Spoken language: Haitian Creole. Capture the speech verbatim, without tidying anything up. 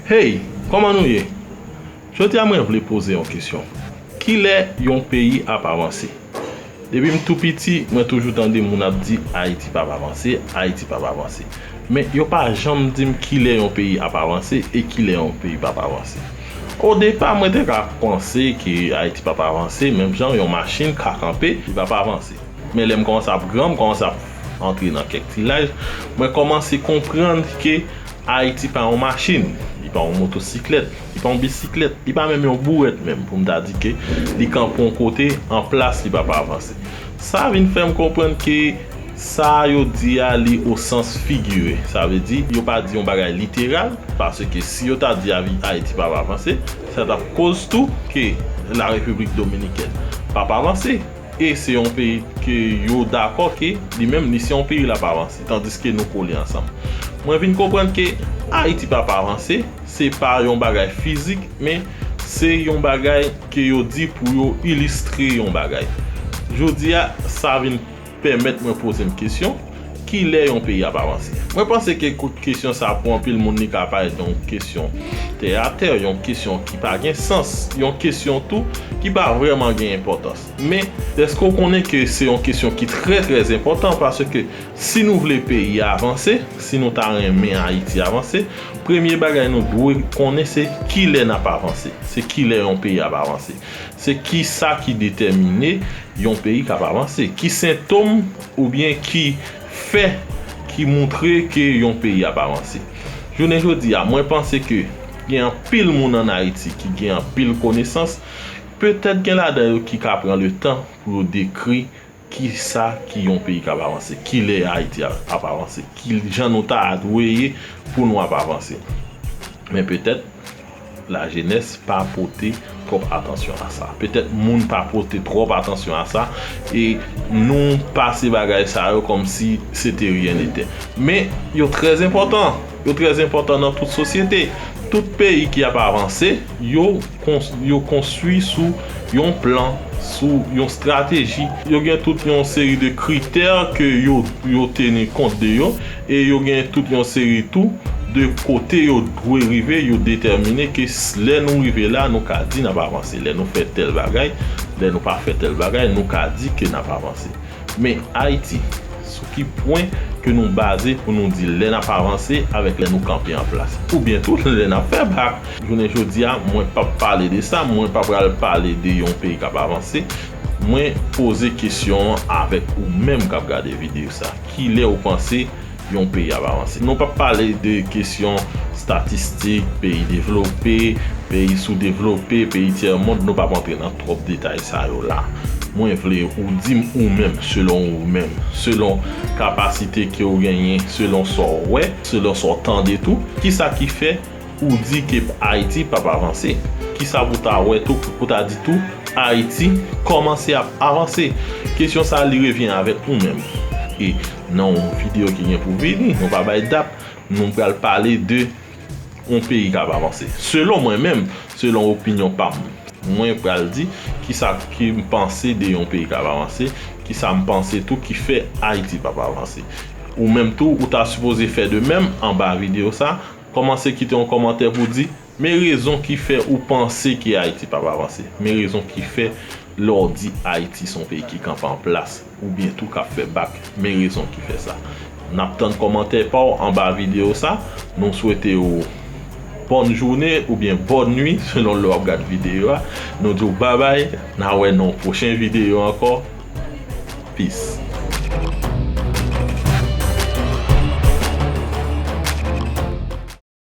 Hey, kòman nou ye? Jodi a mwen vle poze yon kesyon. Kilè yon peyi ap avanse? Depi m tou piti, mwen toujou tande moun ap di Ayiti p ap avanse, Ayiti p ap avanse. Men yo pa janm di m kilè yon peyi ap avanse e kilè yon peyi p ap avanse. O depa, mwen te ka panse ke Ayiti p ap avanse, menm jan yon machin ka kanpe, li p ap avanse. Men lè m kòmanse ap gran, m kòmanse ap antre nan kèk ti laj, mwen kòmanse konprann ke Ayiti pa yon machin, li pa yon motosiklèt, li pa yon bisiklèt, li pa menm yon bourèt menm pou m ta di ke li kanpe yon kote an plas, li p ap avanse. Sa vin fè m konprann ke sa yo di a li o sans figire. Sa vle di, yo pa di yon bagay literal, paske si yo ta di avi Ayiti p ap avanse, sa t ap koz tou ke la Repiblik Dominikèn p ap avanse. E se yon peyi ke yo dakò ke li menm li se yon peyi l ap avanse, tandiske nou kole ansanm. Mwen vin konprann ke Ayiti p ap avanse, se pa yon bagay fizik, men se yon bagay ke yo di pou yo ilistre yon bagay. Jodi a, sa vin pèmèt mwen poze m kesyon, kilè yon peyi ap avanse? Mwen panse ke kout kesyon sa pou anpil moun li ka parèt yon kesyon tè atè, yon kesyon ki pa gen sans, yon kesyon tou ki pa vrèman gen enpòtans. Men, èske w konnen ke se yon kesyon ki trè, trè enpòtan? Paske si nou vle peyi a avanse, si nou ta renmen Ayiti avanse, premye bagay nou dwe konnen se kilè n ap avanse, se kilè yon peyi ap avanse. Se kisa ki detèmine yon peyi k ap avanse? Ki sentòm oubyen ki fè ki montre ke yon peyi ap avanse? Jounen jodi a, mwen panse ke gen anpil moun ann Ayiti ki gen anpil konesans, petèt gen ladan yo ki ka pran letan pou yo dekri kisa ki yon peyi k ap avanse, kilè Ayiti ap avanse, kijan nou ta dwe ye pou nou ap avanse. Men petèt, lajenès pa pote twòp atansyon a sa. Petèt moun pa pote twòp atansyon a sa e nou pase bagay sa yo kòmsi se te ryen nete. Men yo trè enpòtan. Yo trè enpòtan nan tout sosyete. Tout peyi ki ap avanse, yo, kons, yo konstwi sou yon plan, sou yon estrateji. Yo gen tout yon seri de kritè ke yo, yo teni kont de yo. E yo gen tout yon seri tou de kote yo dwe rive, yo detèmine ke lè nou rive la, nou ka di n ap avanse. Lè nou fè tèl bagay, lè nou pa fè tèl bagay, nou ka di ke n ap avanse. Men Ayiti, sou ki pwen ke nou baze pou nou di lè n ap avanse avèk lè nou kanpe an plas? Oubyen tou, lè n ap fè bak? Jounen jodi a, mwen p ap pale de sa, mwen pa pral pale de yon peyi k ap avanse. Mwen poze kesyon an avèk ou menm k ap gade videyo sa. Kilè ou panse yon peyi ap avanse? Nou p ap pale de kesyon estatistik, peyi devlope, peyi soudevlope, peyi tyè mond, nou p ap antre nan twòp detay sa yo la. Mwen vle ou di m ou menm, selon ou menm, selon kapasite ke w genyen, selon sa w wè, selon sa w tande tou, kisa ki fè ou di ke Ayiti p ap avanse? Kisa pou ta wè tou, pou ta di tou, Ayiti kòmanse ap avanse? Kesyon sa li revyen avèk ou menm. E nan yon videyo ki gen pou vini, nou pa bay dat, nou pral pale de yon peyi k ap avanse. Selon mwen menm, selon opinyon pa m, mwen pral di kisa ki m panse de yon peyi k ap avanse, kisa m panse tou ki fè Ayiti p ap avanse. Ou menm tou, ou ta sipoze fè de menm anba videyo sa. Kòmanse kite yon kòmantè pou di, men rezon ki fè ou panse ke Ayiti p ap avanse. Men rezon ki fè lè w di Ayiti se yon peyi ki kanpe an plas, oubyen tou k ap fè bak. Men rezon ki fè sa. N ap tann kòmantè pa w anba videyo sa. Nou swete w bòn jounen oubyen bòn nwi, selon lè w ap gad videyo a. Nou di w babay, n a wè nan yon pwochen videyo ankò. Peace.